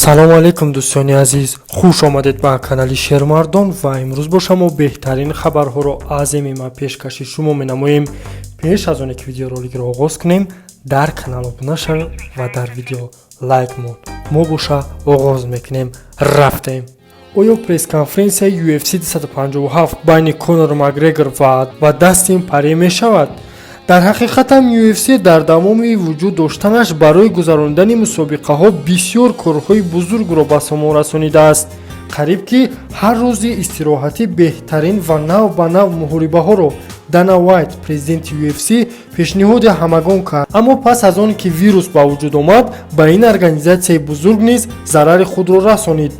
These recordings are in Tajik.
Салому алейкум, дӯстони азиз, хуш омадед ба канали Шермардон ва имрӯз боша мо беҳтарин хабарҳоро аз ММА пешкаши шумо менамоем. Пеш аз оне ки видеороликро оғоз кунем, дар канал обуна шавед ва дар видео лайк мон. Мо боша оғоз мекунем. Рафтем. Оё пресс-конференсияи UFC 257 байни Конор Макгрегор ва Дастин Порье мешавад? Дар ҳақиқатам UFC дар давоми вуҷуд доштанаш барои гузаронидани мусобиқаҳо бисёр корҳои бузургро ба сомон расонидааст. Қариб ки ҳар рӯзи истироҳатӣ беҳтарин ва нав ба нав муҳорибаҳоро Дана Вайт, президенти UFC, пешниҳоди ҳамагон кард. Аммо пас аз он ки вирус ба вуҷуд омад, ба ин организатсияи бузург низ зарари худро расонид.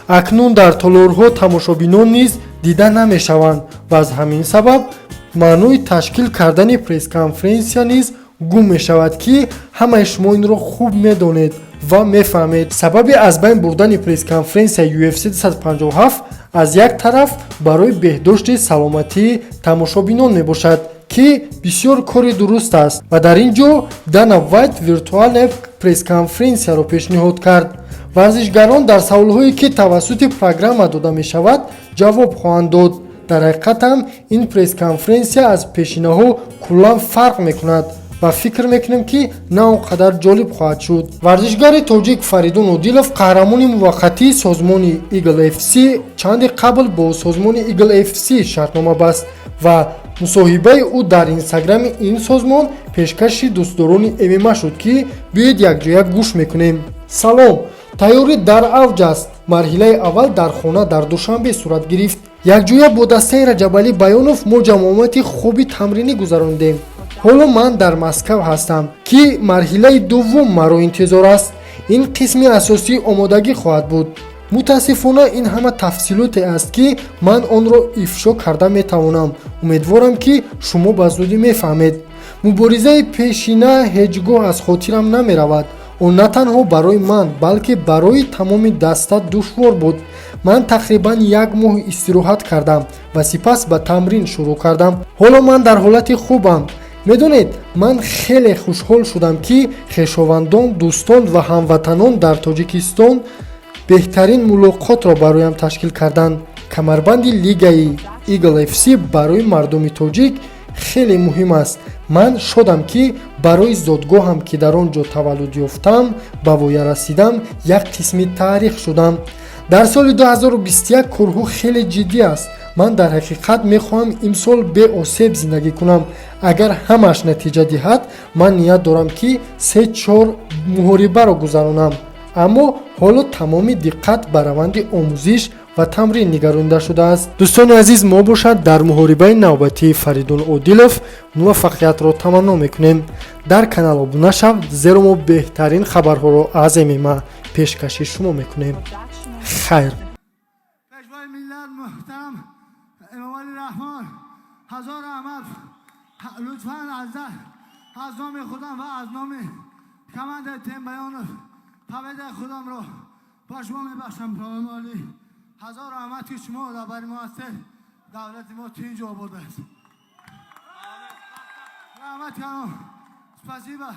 Акнун дар толорҳо тамошобинон низ дида намешаванд ва аз ҳамин сабаб маънои ташкил кардани пресс-конференсия низ гум мешавад, ки ҳамаи шумо инро хуб медонед ва мефаҳмед. Сабаби аз байн бурдани пресс-конференсияи UFC 257 аз як тараф барои беҳдошти саломатии тамошобинон мебошад, ки бисёр кори дуруст аст, ва дар ин ҷо Дана Вайт виртуальная пресс-конференсияро пешниҳод кард. Варзишгарон дар саволҳое, ки тавассути программа дода мешавад, ҷавоб хоҳанд дод. Дар ҳақиқатам ин пресс-конференсия аз пешинаҳо куллан фарқ мекунад ва фикр мекунем, ки на он қадар ҷолиб хоҳад шуд. Варзишгари тоҷик Фаридун Одилов, қаҳрамони муваққатии созмони Eagle FC, чанде қабл бо созмони Eagle FC шартнома баст ва мусоҳибаи ӯ дар инстаграми ин созмон пешкаши дӯстдорони ММА шуд, ки биёед, якҷоя гӯш мекунем. Салом, тайёрӣ дар авҷ аст. Марҳилаи аввал дар хона дар Душанбе сурат гирифт. Якҷоя бо дастаи Раҷабалӣ Баёнов мо ҷамъомати хуби тамринӣ гузаронидем. Ҳоло ман дар Москав ҳастам, ки марҳилаи дуввум маро интизор аст. Ин қисми асосии омодагӣ хоҳад буд. Мутаассифона, ин ҳама тафсилоте аст, ки ман онро ифшо карда метавонам. Умедворам, ки шумо ба зудӣ мефаҳмед. Муборизаи пешина ҳеҷ гоҳ аз хотирам намеравад. Он на танҳо барои ман, балки барои тамоми даста душвор буд. Ман тақрибан як моҳ истироҳат кардам ва сипас ба тамрин шурӯъ кардам. Ҳоло ман дар ҳолати хубам. Медонед, ман хеле хушҳол шудам, ки хешовандон, дӯстон ва ҳамватанон дар Тоҷикистон беҳтарин мулоқотро бароям ташкил карданд. Камарбанди лигаи Eagle FC барои мардуми тоҷик хеле муҳим аст. Ман шодам, ки барои зодгоҳам, ки дар он ҷо таваллуд ёфтам, ба воя расидам, як қисми таърих шудам. Дар соли 2021 корҳо хеле ҷиддӣ аст. Ман дар ҳақиқат мехоҳам имсол беосеб зиндагӣ кунам. Агар ҳамааш натиҷа диҳад, ман ният дорам, ки се-чор муҳорибаро гузаронам. Аммо ҳоло тамоми диққат ба раванди омӯзиш ва тамрин нигаронида шудааст. Дӯстони азиз, мо бошад дар муҳорибаи навбатии Фаридун Одилов муваффақиятро таманно мекунем. Дар канал обуна шав, зеро мо беҳтарин хабарҳоро аз ММА пешкаши шумо мекунем. Хайр. Пешвои миллат муҳтарам Эмомалӣ Раҳмон, ҳазор раҳмат. Лутфан аз номи худам ва аз номи командаи Тем Баёнов победаи худамро ба шумо мебахшам. Эмомалӣ, ҳазор раҳмат, ки шумо раҳбари мо ҳастед. Давлати мо тинҷу обод аст. Раҳмат калом, спасибо.